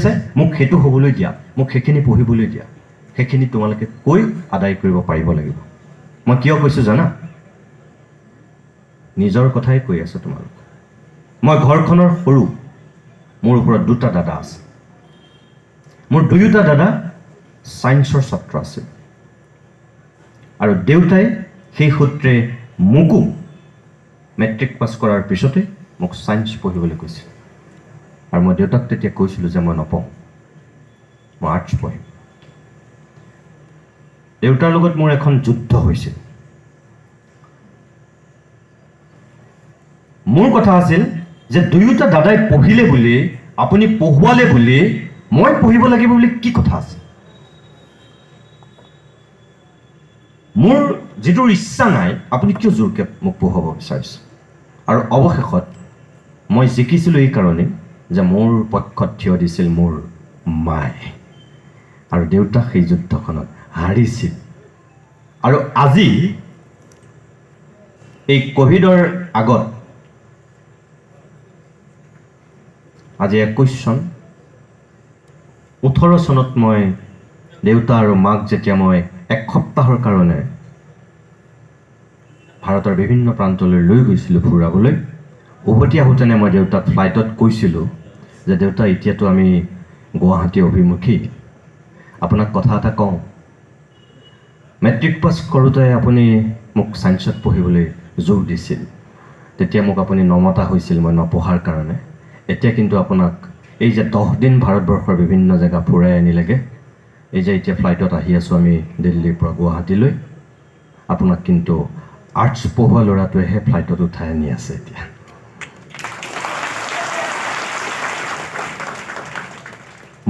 আছে, মোক সেইটো হ'বলৈ দিয়া, মোক সেইখিনি পঢ়িবলৈ দিয়া, সেইখিনি তোমালোকে কৈ আদায় কৰিব পাৰিব লাগিব। মই কিয় কৈছোঁ জানা? নিজৰ কথাই কৈ আছোঁ তোমালোক। মই ঘৰখনৰ সৰু, মোৰ ওপৰত দুটা দাদা আছে। মোৰ দুয়োটা দাদা ছায়েন্সৰ ছাত্ৰ আছিল আৰু দেউতাই সেই সূত্ৰে মোকো মেট্ৰিক পাছ কৰাৰ পিছতে মোক ছায়েন্স পঢ়িবলৈ কৈছিল। আৰু মই দেউতাক তেতিয়া কৈছিলোঁ যে মই নপঢ়োঁ, মই আৰ্টছ পঢ়িম। দেউতাৰ লগত মোৰ এখন যুদ্ধ হৈছিল। মোৰ কথা আছিল যে দুয়োটা দাদাই পঢ়িলে বুলি, আপুনি পঢ়ুৱালে বুলি মই পঢ়িব লাগিব বুলি কি কথা আছে? মোৰ যিটোৰ ইচ্ছা নাই, আপুনি কিয় জোৰকৈ মোক পঢ়ুৱাব বিচাৰিছে? আৰু অৱশেষত মই জিকিছিলোঁ এইকাৰণেই যে মোৰ পক্ষত থিয় দিছিল মোৰ মায়ে, আৰু দেউতাক সেই যুদ্ধখনত হাৰিছিল। আৰু আজি এই ক'ভিডৰ আগত, আজি 21 চন, 18 চনত মই দেউতা আৰু মাক যেতিয়া মই এক সপ্তাহৰ কাৰণে ভাৰতৰ বিভিন্ন প্ৰান্তলৈ লৈ গৈছিলোঁ ফুৰাবলৈ, উভতি আহোঁতেনে মই দেউতাক ফ্লাইটত কৈছিলোঁ যে দেউতা, এতিয়াতো আমি গুৱাহাটী অভিমুখী, আপোনাক কথা এটা কওঁ, মেট্ৰিক পাছ কৰোঁতে আপুনি মোক ছায়েন্সত পঢ়িবলৈ জোৰ দিছিল, তেতিয়া মোক আপুনি নমতা হৈছিল মই নপঢ়াৰ কাৰণে। এতিয়া কিন্তু আপোনাক এই যে 10 দিন ভাৰতবৰ্ষৰ বিভিন্ন জেগা ফুৰাই আনিলেগৈ, এই যে এতিয়া ফ্লাইটত আহি আছোঁ আমি দিল্লীৰ পৰা গুৱাহাটীলৈ, আপোনাক কিন্তু আৰ্টছ পঢ়োৱা ল'ৰাটোৱেহে ফ্লাইটত উঠাই আনি আছে এতিয়া।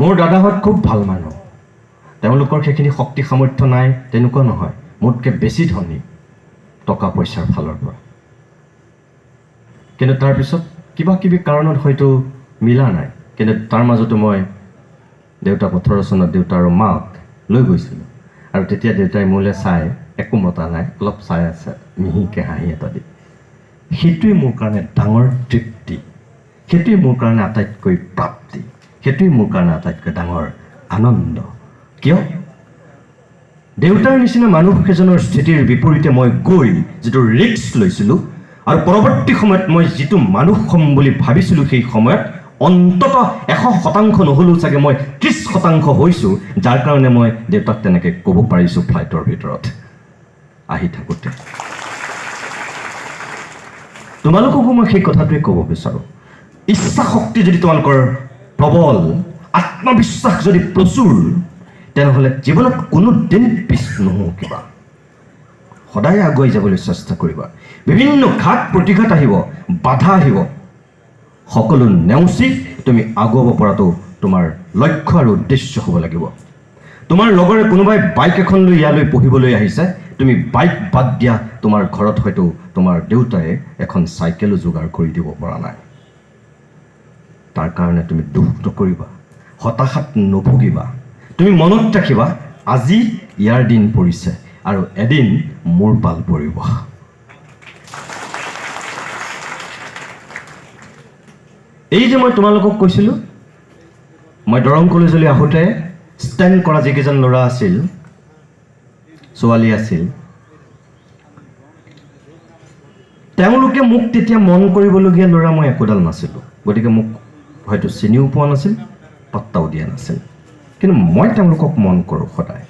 মোৰ দাদাহঁত খুব ভাল মানুহ, তেওঁলোকৰ সেইখিনি শক্তি সামৰ্থ্য নাই তেনেকুৱা নহয়, মোতকৈ বেছি ধনী টকা পইচাৰ ফালৰ পৰা, কিন্তু তাৰপিছত কিবা কিবি কাৰণত হয়তো মিলা নাই। কিন্তু তাৰ মাজতো মই দেউতাক 18 চনত দেউতা আৰু মাক লৈ গৈছিলোঁ, আৰু তেতিয়া দেউতাই মোলৈ চাই একো মতা নাই, অলপ চাই আছে মিহিকৈ হাঁহি এটা দি। সেইটোৱে মোৰ কাৰণে ডাঙৰ তৃপ্তি, সেইটোৱে মোৰ কাৰণে আটাইতকৈ প্ৰাপ্তি, সেইটোৱে মোৰ কাৰণে আটাইতকৈ ডাঙৰ আনন্দ। কিয়? দেউতাৰ নিচিনা মানুহ কেইজনৰ স্থিতিৰ বিপৰীতে মই গৈ যিটো ৰিস্ক লৈছিলোঁ আৰু পৰৱৰ্তী সময়ত মই যিটো মানুহ হ'ম বুলি ভাবিছিলোঁ, সেই সময়ত অন্ততঃ 100% নহ'লেও চাগে মই 30% হৈছোঁ, যাৰ কাৰণে মই দেউতাক তেনেকৈ ক'ব পাৰিছোঁ ফ্লাইটৰ ভিতৰত আহি থাকোঁতে। তোমালোককো মই সেই কথাটোৱে ক'ব বিচাৰোঁ, ইচ্ছা শক্তি যদি তোমালোকৰ প্ৰবল, আত্মবিশ্বাস যদি প্ৰচুৰ, তেনেহ'লে জীৱনত কোনো দিন পিছ নহওঁ কিবা, সদায় আগুৱাই যাবলৈ চেষ্টা কৰিবা। বিভিন্ন ঘাত প্ৰতিঘাত আহিব, বাধা আহিব, সকলো নেওচি তুমি আগুৱাব পৰাটো তোমাৰ লক্ষ্য আৰু উদ্দেশ্য হ'ব লাগিব। তোমাৰ লগৰে কোনোবাই বাইক এখন লৈ ইয়ালৈ পঢ়িবলৈ আহিছে, তুমি বাইক বাদ দিয়া, তোমাৰ ঘৰত হয়তো তোমাৰ দেউতাই এখন চাইকেলো যোগাৰ কৰি দিব পৰা নাই, তাৰ কাৰণে তুমি দুখ নকৰিবা, হতাশাত নুভুগিবা। তুমি মনত ৰাখিবা, আজি ইয়াৰ দিন পৰিছে আৰু এদিন মোৰ পাল পৰিব। এই যে মই তোমালোকক কৈছিলোঁ, মই দৰং কলেজলৈ আহোঁতে ষ্টেণ্ড কৰা যিকেইজন ল'ৰা আছিল, ছোৱালী আছিল, তেওঁলোকে মোক তেতিয়া মন কৰিবলগীয়া ল'ৰা মই একোডাল নাছিলোঁ, গতিকে মোক হয়তো চিনিও পোৱা নাছিল, পাত্তাও দিয়া নাছিল, কিন্তু মই তেওঁলোকক মন কৰোঁ সদায়।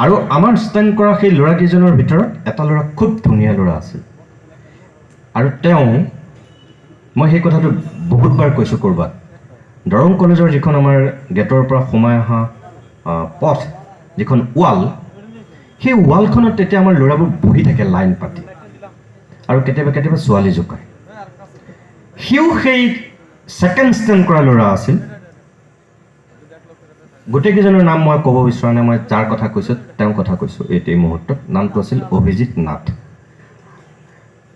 আৰু আমাৰ ষ্টেণ্ড কৰা সেই ল'ৰাকেইজনৰ ভিতৰত এটা ল'ৰা খুব ধুনীয়া ল'ৰা আছিল, আৰু তেওঁ, মই সেই কথাটো বহুতবাৰ কৈছোঁ ক'ৰবাত, দৰং কলেজৰ যিখন আমাৰ গেটৰ পৰা সোমাই অহা পথ, যিখন ৱাল, সেই ৱালখনত তেতিয়া আমাৰ ল'ৰাবোৰ বহি থাকে লাইন পাতি, আৰু কেতিয়াবা কেতিয়াবা ছোৱালী জোকায়। সিও সেই ছেকেণ্ড ষ্টেণ্ড কৰা ল'ৰা আছিল। গোটেইকেইজনৰ নাম মই ক'ব বিচৰা নাই, মই যাৰ কথা কৈছোঁ তেওঁৰ কথা কৈছোঁ এই মুহূৰ্তত। নামটো আছিল অভিজিত নাথ।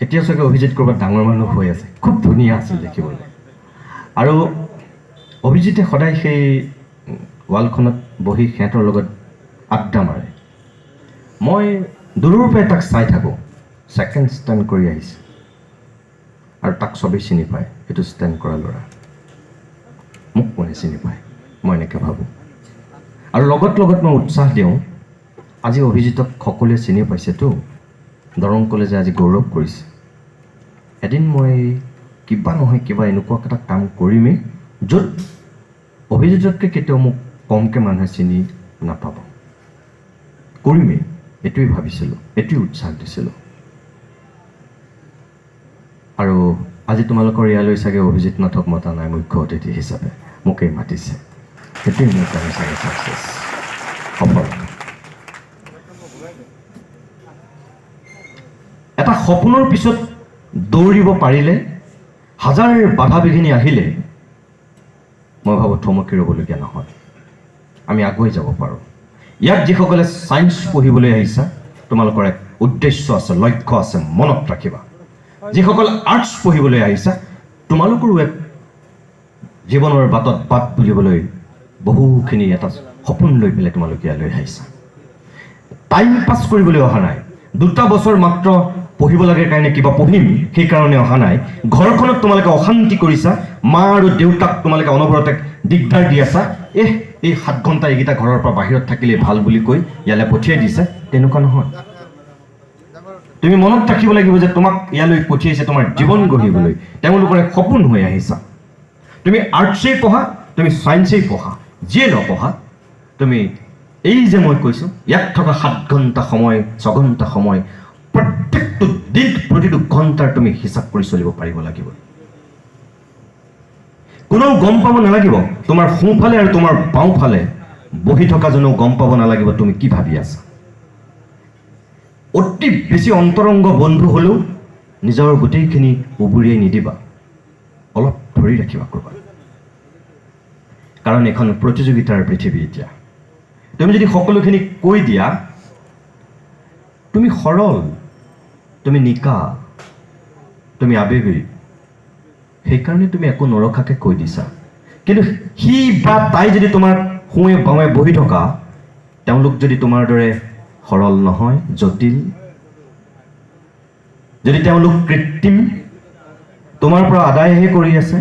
এতিয়া চাগে অভিজিত ক'ৰবাত ডাঙৰ মানুহ হৈ আছে, খুব ধুনীয়া আছিল দেখিবলৈ। আৰু অভিজিতে সদায় সেই ৱালখনত বহি সিহঁতৰ লগত আড্ডা মাৰে। মই দূৰৰ পৰাই তাক চাই থাকোঁ, ছেকেণ্ড ষ্টেণ্ড কৰি আহিছে, আৰু তাক চবেই চিনি পায়, সেইটো ষ্টেণ্ড কৰা ল'ৰা। মোক কোনে চিনি পায়, মই এনেকৈ ভাবোঁ। আৰু লগত লগত মই উৎসাহ দিওঁ, আজি অভিজিতক সকলোৱে চিনি পাইছেতো, দৰং কলেজে আজি গৌৰৱ কৰিছে, এদিন মই কিবা নহয় কিবা এনেকুৱা এটা কাম কৰিমেই য'ত অভিজিততকৈ কেতিয়াও মোক কমকৈ মানুহে চিনি নাপাব, কৰিমেই, এইটোৱেই ভাবিছিলোঁ, এইটোৱেই উৎসাহ দিছিলোঁ। আৰু আজি তোমালোকৰ ইয়ালৈ চাগে অভিজিত নাথক মতা নাই মুখ্য অতিথি হিচাপে, মোকেই মাতিছে, সেইটোৱেই মোৰ কাৰণে চাগে ছাকচেছ, সফলতা। এটা সপোনৰ পিছত দৌৰিব পাৰিলে, হাজাৰ বাধা বিঘিনি আহিলে মই ভাবোঁ থমকি ৰ'বলগীয়া নহয়, আমি আগুৱাই যাব পাৰোঁ। ইয়াত যিসকলে ছায়েন্স পঢ়িবলৈ আহিছা, তোমালোকৰ এক উদ্দেশ্য আছে, লক্ষ্য আছে, মনত ৰাখিবা। যিসকল আৰ্টছ পঢ়িবলৈ আহিছা, তোমালোকৰো এক জীৱনৰ বাটত বাট বুলিবলৈ বহুখিনি এটা সপোন লৈ পেলাই তোমালোক ইয়ালৈ আহিছা। টাইম পাছ কৰিবলৈ অহা নাই, 2টা বছৰ মাত্ৰ পঢ়িব লাগে কাৰণে কিবা পঢ়িম সেইকাৰণে অহা নাই। ঘৰখনত তোমালোকে অশান্তি কৰিছা, মা আৰু দেউতাক তোমালোকে অনবৰতে দিগদাৰ দি আছা, এই 7 ঘণ্টা এইকেইটা ঘৰৰ পৰা বাহিৰত থাকিলে ভাল বুলি কৈ ইয়ালৈ পঠিয়াই দিছে, তেনেকুৱা নহয়। তুমি মনত ৰাখিব লাগিব যে তোমাক ইয়ালৈ পঠিয়াইছে তোমাৰ জীৱন গঢ়িবলৈ, তেওঁলোকৰ এক সপোন হৈ আহিছা। তুমি আৰ্টছেই পঢ়া, তুমি ছায়েন্সেই পঢ়া, যিয়ে নপঢ়া, তুমি এই যে মই কৈছোঁ ইয়াত থকা 7 ঘণ্টা সময়, 6 ঘণ্টা সময়, প্ৰত্যেকটো দিন প্ৰতিটো ঘণ্টাৰ তুমি হিচাপ কৰি চলিব পাৰিব লাগিব। কোনেও গম পাব নালাগিব, তোমাৰ সোঁফালে আৰু তোমাৰ বাওঁফালে বহি থকাজনেও গম পাব নালাগিব তুমি কি ভাবি আছা। অতি বেছি অন্তৰংগ বন্ধু হ'লেও নিজৰ গোটেইখিনি উবুৰিয়াই নিদিবা, অলপ ধৰি ৰাখিবা ক'ৰবাত, কাৰণ এইখন প্ৰতিযোগিতাৰ পৃথিৱী। এতিয়া তুমি যদি সকলোখিনি কৈ দিয়া, তুমি সৰল, তুমি নিকা, তুমি আৱেগিক, সেইকাৰণে তুমি একো নৰখাকৈ কৈ দিছা। কিন্তু সি বা তাই যদি তোমাৰ সোঁৱে বাওঁৱে বহি থকা, তেওঁলোক যদি তোমাৰ দৰে সৰল নহয়, জটিল, যদি তেওঁলোক কৃত্ৰিম, তোমাৰ পৰা আদায়হে কৰি আছে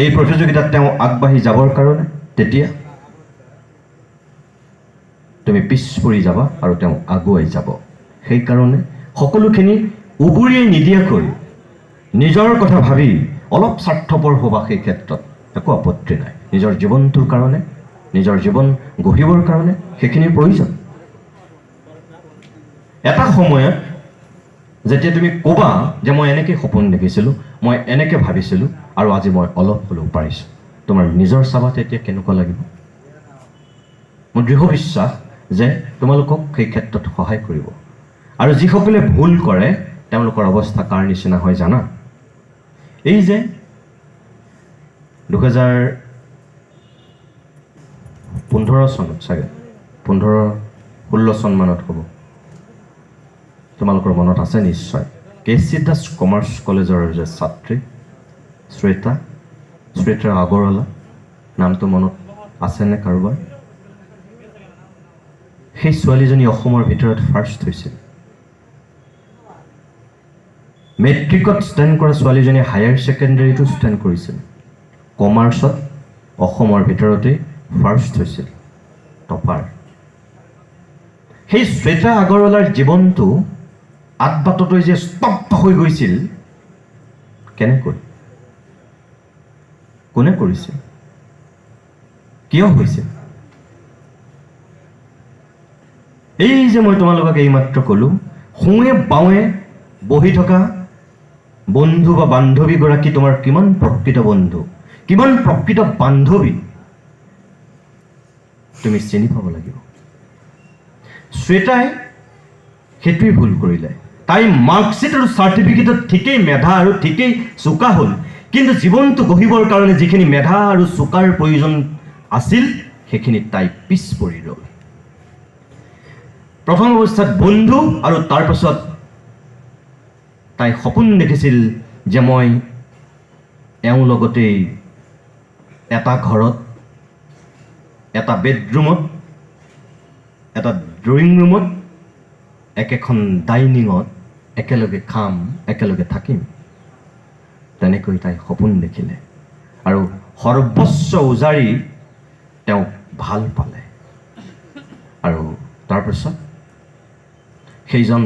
এই প্ৰতিযোগিতাত তেওঁ আগবাঢ়ি যাবৰ কাৰণে, তেতিয়া তুমি পিছ পৰি যাবা আৰু তেওঁ আগুৱাই যাব। সেইকাৰণে সকলোখিনি উবুৰিয়াই নিদিয়াকৈ নিজৰ কথা ভাবি অলপ স্বাৰ্থপৰ হ'বা, সেই ক্ষেত্ৰত একো আপত্তি নাই। নিজৰ জীৱনটোৰ কাৰণে, নিজৰ জীৱন গঢ়িবৰ কাৰণে সেইখিনিৰ প্ৰয়োজন। এটা সময়ত যেতিয়া তুমি ক'বা যে মই এনেকৈ সপোন দেখিছিলোঁ, মই এনেকৈ ভাবিছিলোঁ আৰু আজি মই অলপ হ'লেও পাৰিছোঁ, তোমাৰ নিজৰ চাবা তেতিয়া কেনেকুৱা লাগিব। মোৰ দৃঢ় বিশ্বাস যে তোমালোকক সেই ক্ষেত্ৰত সহায় কৰিব। আৰু যিসকলে ভুল কৰে তেওঁলোকৰ অৱস্থা কাৰ নিচিনা হয় জানা? এই যে 2015 চনত চাগে, 15-16 চনমানত হ'ব, তোমালোকৰ মনত আছে নিশ্চয়, কে চি দাস কমাৰ্চ কলেজৰ যে ছাত্ৰী শ্বেতা, শ্বেতা আগৰৱালা, নামটো মনত আছেনে কাৰোবাৰ? সেই ছোৱালীজনী অসমৰ ভিতৰত ফাৰ্ষ্ট হৈছিল। মেট্ৰিকত ষ্টেণ্ড কৰা ছোৱালীজনীয়ে হায়াৰ ছেকেণ্ডেৰীতো ষ্টেণ্ড কৰিছিল, কমাৰ্চত অসমৰ ভিতৰতেই ফাৰ্ষ্ট হৈছিল, টপাৰ। সেই শ্বেতা আগৰৱালাৰ জীৱনটো আদবাটতে যে স্তব্ধ হৈ গৈছিল, কেনেকৈ, কোনে কৰিছিল, কিয় হৈছিল? এই যে মই তোমালোকক এইমাত্ৰ ক'লোঁ, সোঁৱে বাওঁৱে বহি থকা বন্ধু বা বান্ধৱীগৰাকী তোমাৰ কিমান প্ৰকৃত বন্ধু, কিমান প্ৰকৃত বান্ধৱী তুমি চিনি পাব লাগিব। শ্বেতাই সেইটোৱেই ভুল কৰিলে। তাই মাৰ্কশ্বিট আৰু চাৰ্টিফিকেটত ঠিকেই মেধা আৰু ঠিকেই চোকা হ'ল, কিন্তু জীৱনটো গঢ়িবৰ কাৰণে যিখিনি মেধা আৰু চোকাৰ প্ৰয়োজন আছিল সেইখিনিত তাই পিছ পৰি ৰ'ল। প্ৰথম অৱস্থাত বন্ধু আৰু তাৰপাছত তাই সপোন দেখিছিল যে মই এওঁৰ লগতেই এটা ঘৰত, এটা বেডৰুমত, এটা ড্ৰয়িং ৰুমত, একেখন ডাইনিঙত একেলগে খাম, একেলগে থাকিম। তেনেকৈ তাই সপোন দেখিলে আৰু সৰ্বস্ব উজাৰি তেওঁক ভাল পালে। আৰু তাৰপিছত সেইজন